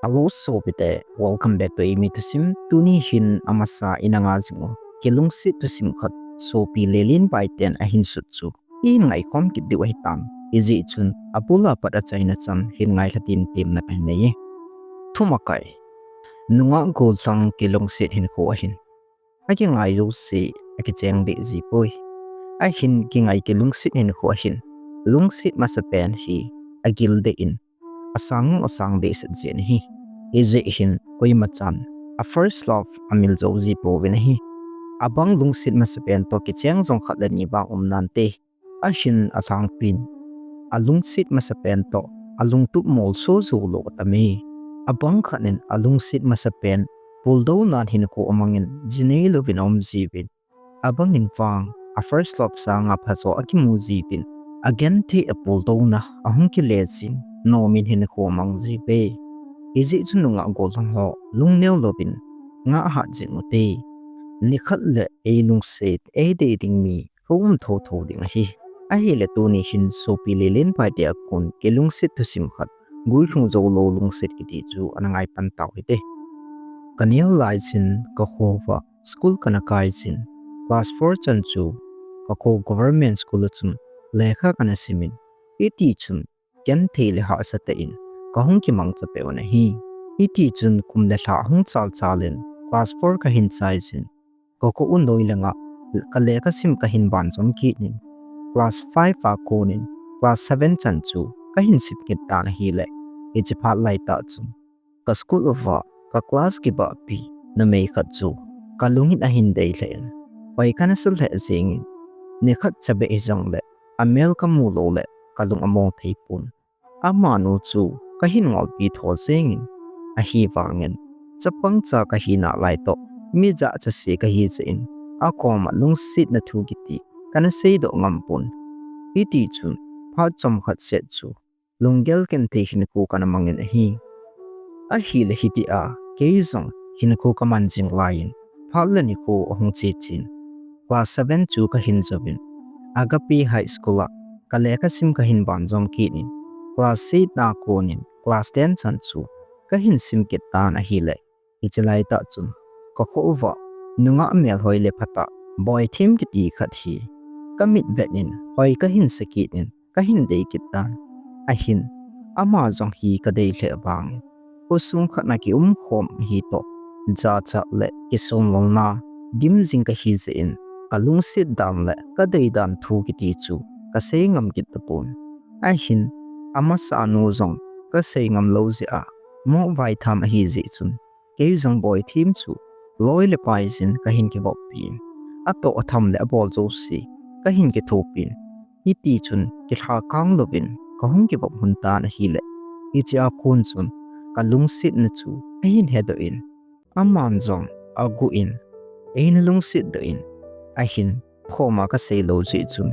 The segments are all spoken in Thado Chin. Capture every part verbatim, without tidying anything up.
Hello sopite, welcome back to Eimi Thusim. Tuni hin amasa ina nga jing u kilungset thusim khat sopi Lelen Baiten ahin sut chu ihin ngaikhom kit diu ahitan. Hijeh chun abul a pat achaina chan hin ngailha tin temna kahin nei e. Thumakai. Nungah gollhang kilungset hinkho ahin. Akingai jouse akicheng deh jipoi. Ahin kingai kilungset hinkho ahin. Lungset masapen hi agil deh in, asang asang dehset jin ahi. Hijeh hin koimachan a first love amil jou jipouvin ahi. Abang lungset masapen toh kicheng jong khat le ni vang um nante. Ahin alhangpin alungset masapen toh alungtup molso joulou atam e. Abang khat in alungset masapen puldounan hinkho amangin jinei louvin aum jiuvin. Abangin vang a first love sanga phajo akimu jiuvin, agenthei a puldouna ahung kile jin, nomin hinkho amang jiuve. Hijeh chun nungah gollhang ho lungneo louvin ngah hat jing ute. Nikhat le eilungset eidei ding mi kaum thotho ding ahi. Ahile tuni hin sopi Lelen Baite a kon kilungset thusim khat, guilhung joulou lungset kiti chu ana ngaipan tau hite. Kaneo lai chun kakhouva school kana kai jin, class four chan chu kakhou government school a chun lekha kana simin, hitichun genthei le hahsa tah in kahung kimangcha peh un ahi. Hitichun kum le lha ahung chalchalin class four kahin chai jin, kakhou u noi langa kalekha sim kahin banjom kit in, class five a konin class seven chan chu kahin sim kit tan ahile, hiche phat laitah chun ka school uva ka class kibahpi numei khat chu kalungin ahin deilheh in, hoi kana sa lheh jengin, nikhat chabeh hijongle amel kamu loule kalung among theipon. Amanu chu kahin ngolpi tho jengin, ahivangin chapangcha kahina laitoh mi jachat se kahi jeh in, akoma lungsetna thu kiti kana seidoh ngampon. Hitichun phat chomkhat seh chu lunggel genthei hinkho kana mangin ahi. Ahile hitia kei jong hinkho kaman jing laiyin, phat le nikho ahung che chen, class seven chu kahin jouvin, Agape High School a kalekha sim kahin banjom kit in, class eight a konin class ten chan chu kahin sim kit tan ahile, hiche laitah chun kakhouva nungah melhoi le phatah Boithem kiti khat hi kamit vet in hoi kahin sa kit in, kahin dei kit tan. Ahin ama jong hi kadei lheh vangin, khosung khatna kiumkhom hitoh jachat le kisonlelna dim jing kahi jeh in, kalungset dan le kadei dan thu kiti chu kasei ngam kit tapon. Ahin amasa nu jong kasei ngam lou jeh a mohvai tham ahi jeh chun, kei jong Boithem chu loi le pai jin kahin kivoppi in, atoh atham le abol jouse kahin kithopin, hitichun kilhakang louvin kahung kivop lhon tan ahile, hichea kon chun kalungsetna chu ahin hedoh in, aman jong aguh in eina lungsetdoh in, ahin khoma kasei lou jeh chun,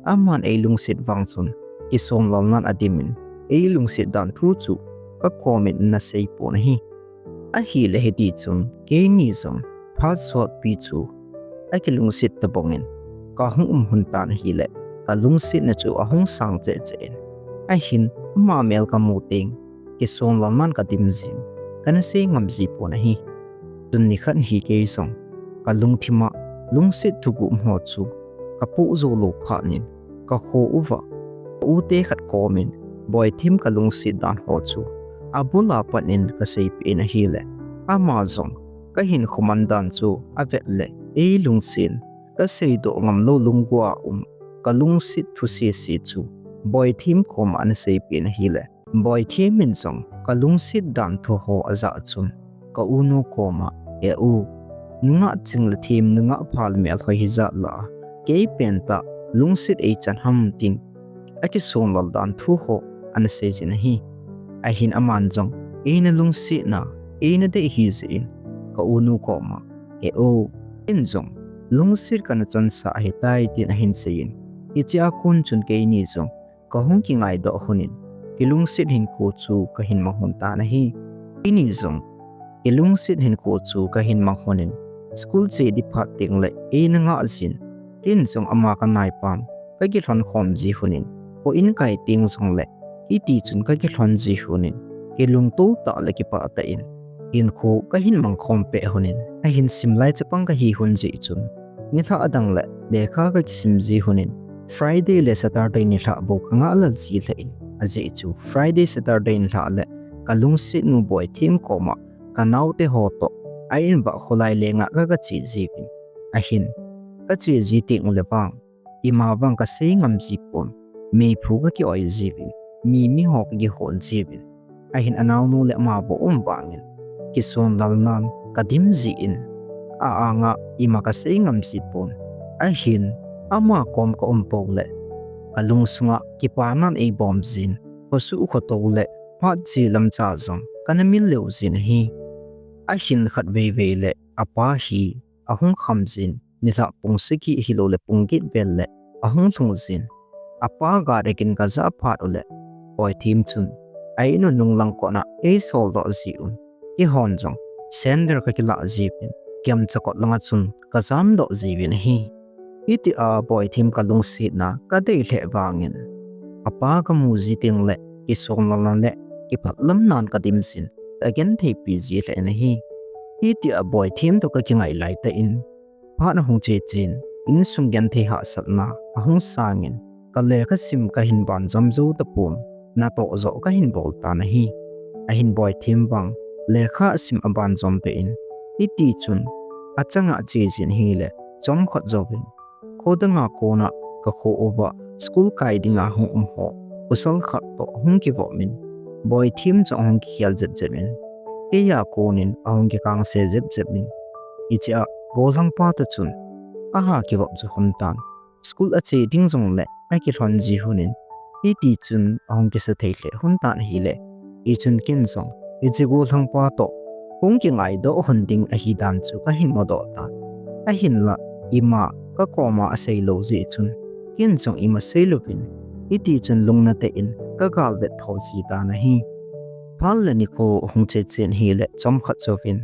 aman eilungset vang chun kisonlelnan adimin, eilungset dan thu chu kakomin ana seipon ahi. Ahile hitichun keini jong phat sotpi chu akilungset tabangin kahung um lhon tan ahile, kalungsetna chu ahung sang cheh cheh in, ahin ama mel kamu teng kisonlelnan kadim jin, kana sei ngam jipon ahi. Tun nikhat hi kei jong kalungthima lungset thugum ho chu kapoh joulou phatnin, kakhouva ka ute khat komin Boithem kalungset dan ho chu abula patnin kaseipeh in ahile, ama jong kahinkho man dan chu avet le eilungsen, kaseidoh ngamlou lunggua um kalungset thu sese chu Boithem koma ana seipeh in ahile, Boithem in jong kalungset dan thu ho ajah chun, ka unu koma, E u, nungah ching le them, nungah pha le melhoi hijat lah a, kei pentah lungset eichan ham, tin akisonlel dan thu ho ana seijin ahi. Ahin aman jong eina lungsetna eina dei ahijeh in, ka unu koma, E u, ken jong lungset kana chansah ahitai, tin ahin seiyin, hichea kon chun keini jong kahung kingaidoh lhonin, kilungset hinkho chu kahin mang lhon tan ahi. Keini jong kilungset hinkho chu kahin mang lhonin, school che ding phat tengle eina ngah jin, ken jong ama kanaipan kakilhon khom ji lhonin, kho in kai teng jongle hitichun kakilhon ji lhonin, kilungto tah le kipah tah in hinkho kahin mangkhom peh lhonin, ahin simlai chapang kahi lhon jeh chun, nilhah adang le lekha kakisim ji lhonin, Friday le Saturday nilhah bou kangah lal ji lheh in, ajeh chu Friday, Saturday nilhah le kalungset nu Boithem koma kanaote ho toh a-in bah kholai lenga ka, kache jiuvin. Ahin, kache ji teng uleh vang, ima vang kasei ngam ji pon, meiphu kaki-oi jiuvin, mi mi ho kakihol jiuvin. Ahin anaonu le ama bou um vangin, kisonlal nan kadim jin, a-anga ima kasei ngam ji pon. Ahin, ama kom kaum pou le, kalungsunga kipanan eibom jin, khosuh khotou le phat che lamcha jong kana mil lheh jin ahi. Ahin khatvei vei le apa hi ahung kham jin, nilhah pung sagi hilou le pung get vel le ahung lhung jin. Apa gari kin kajah phat uleh, Boithem chun a-in u nunglang kona eisol doh jiuvin, keihon jong sandal kakilah jiuvin, kiamcha kot langa chun kajam doh jiuvin ahi. Hitia Boithem kalungsetna kadei lheh vangin, apa kamu ji teng le kisonlal nan le kiphatlam nan kadim jin, kagentheipi ji lheh in ahi. Hitia Boithem toh kakingai laitah in, phat ahung che chen, insung genthei hahsatna ahung sangin, kalekha sim kahin banjom jou tapon, natoh joh kahin bol tan ahi. Ahin Boithem vang lekha asim abanjom peh in, hitichun achanga ache jin ahile, chomkhat jouvin khodanga kona kakho uva school kai dinga hung um ho pasal khat toh hung kivop in, Boithem jong ahung kikhel jep jep in, keiya konin ahung kikangse jep jep in, hichea gollhangpa toh chun aha kivop jou lhon tan. School ache ding jongle akilhon ji lhonin, hitichun ahung kisa thei lheh lhon tan ahile, hichun ken jong hiche gollhangpa toh hung kingaidoh lhon ding ahidan chu kahin mudoh tan. Ahinla, ima kakoma aseilou jeh chun, ken jong ima seilouvin, hitichun lungnatah in kagalvet tho ji tan ahi. Phat le nikho hung che chen ahile, chomkhat jouvin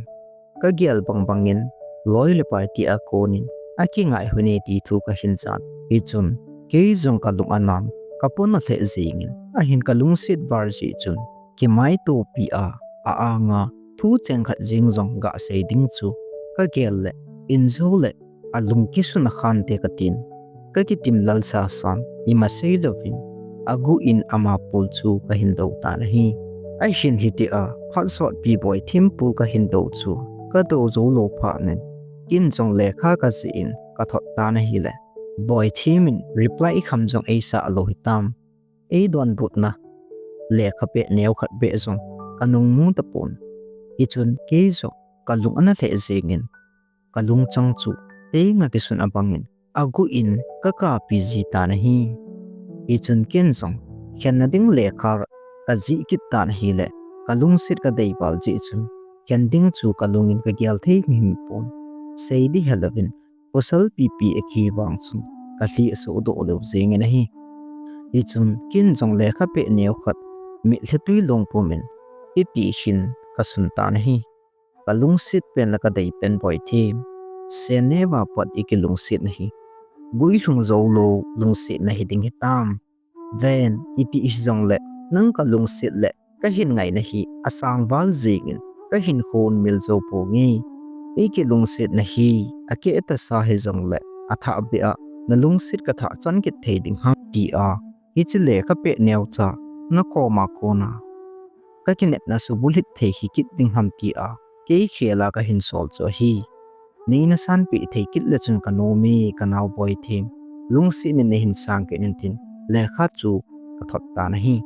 kagel bang bangin, loi le pai tia konin akingai lhone ti thu kahin jan. Hichun kei jong kalung anan, kapona lheh jengin, ahin kalungset val jeh chun kimaitopi a, a-anga thu chengkhat jeng jong gasei ding chu kagel le, injou le alung kisun akhante katin, kakitim lal sasan, ima seilouvin aguh in ama pol chu kahin dou tan ahi. Ahin hitia phat sotpi Boithem pol kahin dou chu kadou joulou phat in, ken jong lekha kajih in kathot tan ahile, Boithem in reply kham jong eisah lou hitam, eidonbutna lekha peh neokhat beh jong kanungmu tapon. Hichun kei jong kalung ana lheh jengin, kalungchang chu tenga kisun abangin aguh in kakapi ji tan ahi. Hichun ken jong khenna ding lekha kajih kit tan ahile, kalungset kadei val jeh chun khen ding chu kalungin kagel thei himhim pon. Sei ding helouvin, pasal pipi akihi vang chun kalhi asohdoh lou jengin ahi. Hichun ken jong lekha peh neokhat mitlhi twi lungpum in, hiti hin kasun tan ahi. Kalungset pen le kadei pen Boithem, sen neo a pat ikilungsetna hi guilhung joulou lungsetna hiding hitam. Ven, iti hijongle, nang kalungset le kahin ngaina hi asang val jengin kahinkho mil jou ponge. Ikilungsetna hi akeh tasa hijongle, athahbeh a nalungset kathah chan kit thei ding ham tia, hiche lekha peh neocha nakoma kona kakinepna subulhit thei hikit ding ham tia kei khela kahin sol chu ahi. Neina sanpeh thei kit le chun kanome, kanao Boithem, lungset in neihin sang kit in tin, lekha chu kathot tan ahi.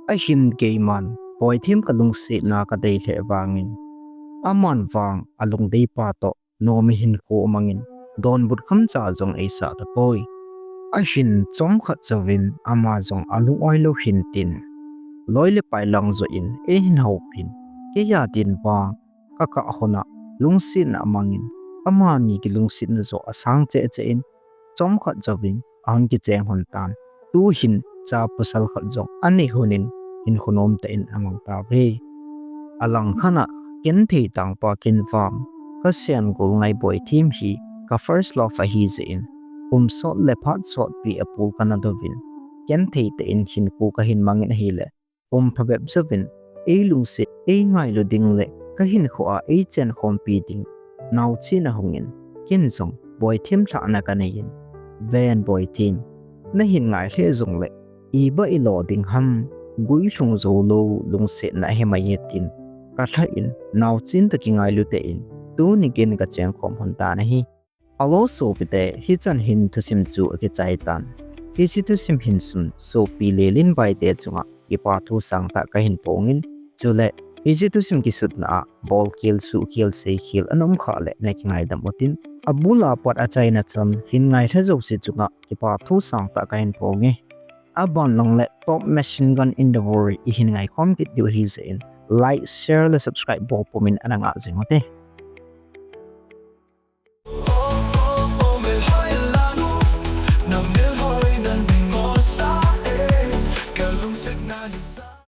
Ahin keiman Boithem kalungsetna kadei lheh vangin, aman vang alungdeipa toh nome hinkho mangin, donbut khamcha jong eisah tapoi. Ahin chomkhat jouvin ama jong alung-oi lou hin tin, loi le pai lang joh in eihin houpin, keiya din vang kakah lhona lungsetna amangin, amani kilungsetna joh asang cheh cheh in, chomkhat jouvin ahung kicheng lhon tan. Tuhin cha pasal khat jong anei lhonin, hinkho nomtah in amang tauve. Alangkhat a, genthei tangpa ken vang kasen gol ngai Boithem hi ka first love ahi jeh in, kum sot le phat sotpi a pol kana douvin, genthei tah in hinkho kahin mangin ahile, kum phabep jouvin Ei lungset, ei ngailu ding le kahinkhoa ei chenkhompi ding naochen ahungin, ken jong boithem lhahna kaneiyin. Ven boithem, nahin ngai lheh jongle iba ilo ding ham, guilhung joulou lungsetna ahimai e tin kalhahin, naochen toh kingailu tein tuni ken kachengkhom lhon tan ahi. Hello sopite, hichan hin thusim chu akichai tan. Hiche thusim hin chun sopi Lelin Baite chunga kipathu sangtah kahin phongin, chule hiche thusim kisutna a bolkhel, suhkhel, seikhel ana umkhah le nakingaidam utin, abula pat achaina chan hin ngailha jouse chunga kipathu sangtah kahin phonge. Aban langle Top Machine Gun in the World ihin ngaikhom kit diu ahijeh in, like, share le subscribe bol pumin ana ngah jing ute.